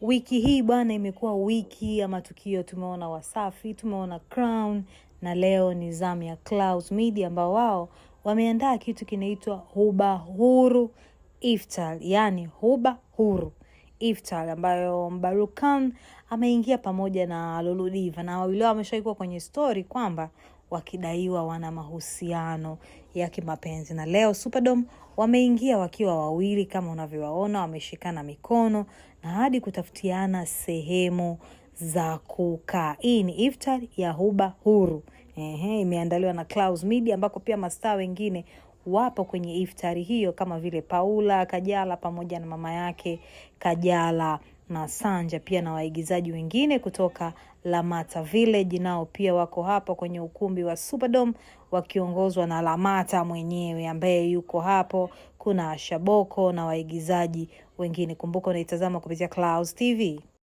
Wiki hii bwana, imekuwa wiki ya matukio. Tumeona Wasafi, tumeona Crown na leo ni zamu ya Clouds Media ambao wao wameandaa kitu kinaitwa Huba Huru Iftar, yani Huba Huru Iftar ambayo Mbaruk Khan ameingia pamoja na Lulu Diva, na wawili wao wameshaikuwa kwenye story kwamba wakidaiwa wana mahusiano ya kimapenzi, na leo Superdome wameingia wakiwa wawili kama unavyowaona, wameshikana mikono na hadi kutafutiana sehemu za kukaa. Hii ni iftar ya Huba Huru. Ehe, imeandaliwa na Clouds Media ambako pia mastaa wengine wapo kwenye iftari hiyo kama vile Paula Kajala pamoja na mama yake Kajala Masanja, pia na waigizaji wengine kutoka Lamata Village nao pia wako hapo kwenye ukumbi wa Superdome wakiongozwa na Lamata mwenyewe ambaye yuko hapo. Kuna Shaboko na waigizaji wengine. Kumbuka unaitazama kupitia Clouds TV.